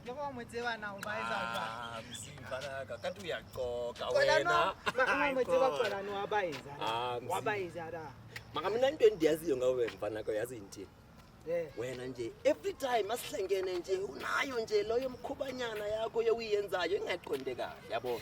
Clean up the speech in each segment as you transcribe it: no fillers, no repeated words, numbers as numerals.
Ke go mo tseba na o ba etsa jwang? Ah, mzimba naka kanti uyaxoka Xolani wena. wa mo tseba Xolani wa ba etsa. Ah, Wa ba mzimba. etsa da. Maka mina into endiyaziyo ngawe mfana ka yazi yintini? Eh. Wena nje every time asihlangene nje unayo nje loyo mkhubanyana yakho yokuyenzayo ingaqondekayo yabo.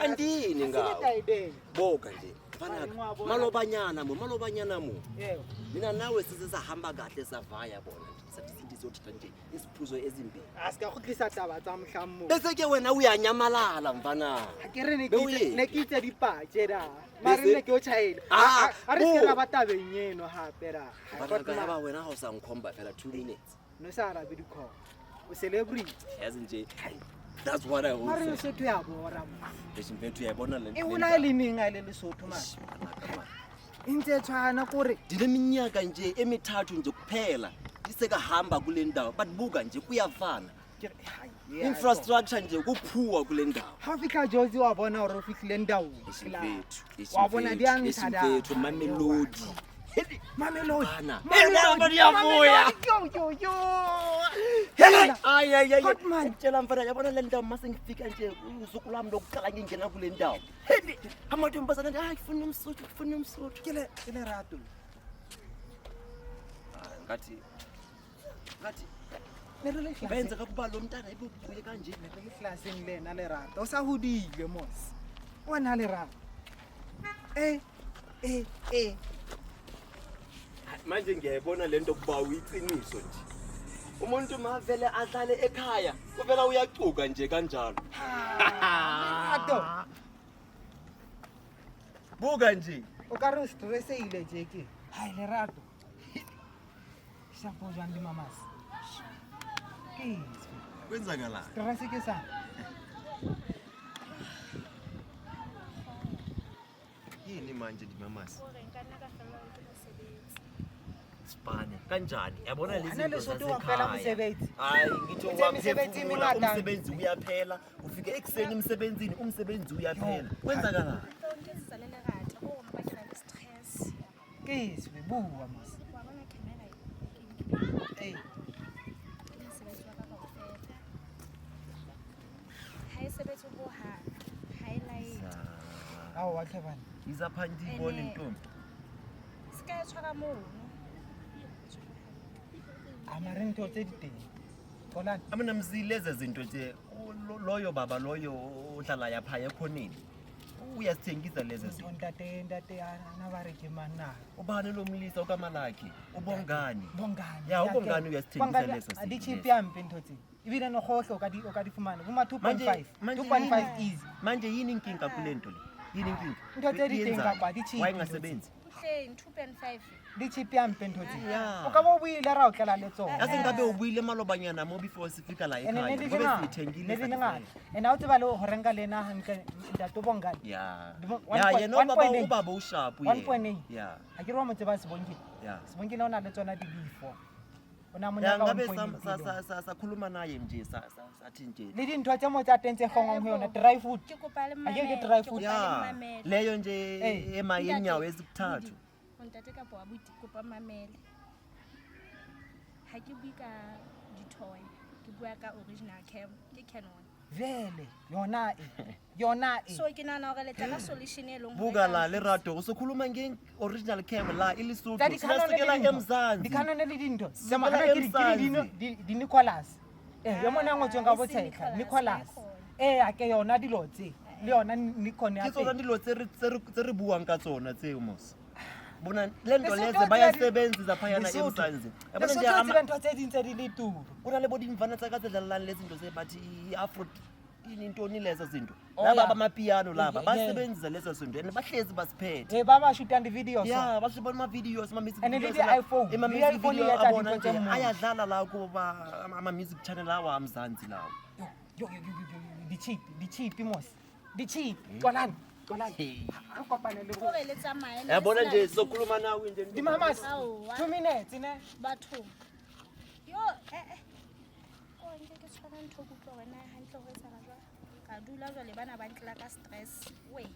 Kantini ngawe? Boka nje mfana Mara ngwabona. malobanyana mo malobanyana mo. Yebo. Mina nawe sise sahamba kahle savaya bona nje sathi sithi siyothatha nje isiphuzo ezimbili. A se ka kgutlisa taba tsa mohlang moo. Bese ke wena uyanyamalala mfana. Ha ke re ne ke Bewuyephi? ne ke itse dipatše da. Mare Bese- ne ke o tjhaela. Ah, A re se bo. ra ba tabeng eno hape da. Mfana ka yaba wena ha o sa nkhomba fela 2 minutes. No sa arabe di-call. O celebrity. Yazi nje that's what I Mare always say. Lesotho ya bora mo. Eish, mfethu uyayibona le E hola e le neng a le Lesotho mare. E ntse e tshwana kore Ndineminyaka nje emithathu nje kuphela ndisekahamba kule ndawo but buka nje kuyafana. ke re, hai, yeah, Infrastructure nje kuphuwa kule ndawo. Ha o fihla Jozi wa bona hore o fihlile ndaong. Eish, mfethu, eish, Wa bona di a mfethu, eish, ntsha da. mfethu, Mamelodi. Mamelodi. Bana. Mamelodi, Eh, nabo liyavuya. Mamelodi, yo, yo, yo. Hey, ay ay ay. Good man. Tshela mfana yabona le ndawo mase ngifika nje usuku lwami lokuqala ngingena kule ndawo. Hey, amantombazana nje hayi kufuna umsuthu, kufuna umsuthu. Ke lerato. Ngathi ngathi Ne re le classeng- benzeka kuba lo mntana ibubuye kanje. ne re le classeng le ena lerato. O sa hodile mos. O na lerato. Eh, eh, eh. Manje ngiyayibona lento kuba uyiqiniso nje. Umuntu mavele ahlale ekhaya, uvela uyacuka nje kanjalo. Lerato. Buka nje. O ka re o stressehile tje ke. Hai lerato. Shapo jwang di mamas. Ke eng se? Kwenzakalani? Stress ke sa. Yini manje dimamasi? Hore nka nna ka fellwa ke mosebetsi. Sipane kanjani? Yabona lezi Hana zinto Lesotho wa fela zasekhaya. mosebetsi. Hayi ngithi Uthe imisebenzi waphefumula emingata. umsebenzi uyaphela, ufike ekuseni emsebenzini umsebenzi uyaphela. Kwenzakalani? Ntlo nketsetsa le lerata ko hore mpa ke na le stress. Ke swe bua mos. Wa bona camera e ke nkile Eh. ke mosebetsi wa ka kaofela. Ha e sebetse hohang, ha e laete. Ao wa tlhe bana. Iza phansi ibone Ene- ntombi. Se ka e tshwara mono. A mare ntho tse di teng. Xolani. Amina mzileze zinto nje loyo baba loyo ohlala yapha ekhoneni. Uyasithengisa lezi zinto. Ntate ntate ana ba re ke mang na? Ubani lo mlisa okamalakhe? Ubongani. Bongani. Ya, uBongani uyasithengisa Bongani, leso a sinto di cheap leso. hampe ntho tse. Ebile no gohle o ka di fumana. Bo ma 2.5. 2.5 easy. Manje yini inkinga kule nto le? Yini inkinga? Ntho tse di teng Yenzani? kapa di cheap Why ntho tse. ingasebenzi? Butleng 2.5. Di cheap hampe ntho tse. Ya. O ka ba o buile ra o tlela le tsona. Yazi ngabe ubuyile malobanyana mo before sifika la Ene ekhaya. ne di le Ngobe ngata. siyithengile. Ne di le sathi ngata. Ene ha o tseba le ho renka le ena hantle ntate Bongani. Ya. Di bo- Ya yena ubaba 1.8. ubaba usharp yena. 1.8. Ya. Ha ke re wa mo tseba Sibongile. Ya. Sibongile o na le tsona di B4. O na mo Ya nyaka ngabe 1.8 billion. sakhuluma naye nje sathi nje. Le dintho tse mo tsa teng tse kgongwang ho yona dry food. Ke kopa le Ha ke mamele. dry Ke food. kopa le Ya. mamele. Leyo nje Eh. ema Ntate, yenyawo ezikuthathu. abuti, Ntate kapa abuti kopa mamele. Ha ke bue ka di-toy, ke bua ka original cam, ke Canon. Vele yona e. Yona e. So ke nahana hore le tla ka solution e leng hore Buka e tla la nthusa. lerato usukhuluma nge-original cam la ilisuthu Tsa di-Canon le sinasukela dintho. emzansi Di-Canon le dintho. Sukela Tsamaya, ke di- ke di- eMzansi. di-Nicholas. Eh, yo mona a ngotsweng ka Ah, e seng botshetlha, Nicholas, Nicholas. Nikon. Eh, a ke yona dilo tse. Le yona Nikon ya ke tsona teng. dilo tse re buang ka tsona tseo mos bona le nto Lesotho leze o tseba bayasebenzisa phayana Lesotho. emzansi Yabona nje Lesotho o tseba ntho tse ding tse di le turu. go na le bo dimfana tsa ka tse dlalelang le zinto tse bathi i-afro ini ntoni lezo zinto Oh, laba yeah. bamapiano laba Yeah, yeah. basebenzisa lezo zinto and bahlezi basiphethe Eh, ba ba shootang di-videos. ya ba sheba ama-videos ama-music And le videos di-iPhone. Le ama-music di-iPhone video e etsa abona dintho tse nje monate. ayadlala la kuba ama-music channel awa amzansi lawo Yo, yo, yo, yo, yo, yo, di-cheap, di-cheap mos. Di-cheap. Xolani, Xolani. Hey. Ha re kopane le bo- Hore le tsamaye. le yabona sena nje le thuso. sizokhuluma nawe nje Dimamas, Aowa. 2 minutes ne. Bathong. Yo, eh eh. Ko nke ke tshwara ntho ke utlwa hore na hantle ho etsahala jwang. Ka dula jwale bana ba ntlela ka stress. Wee.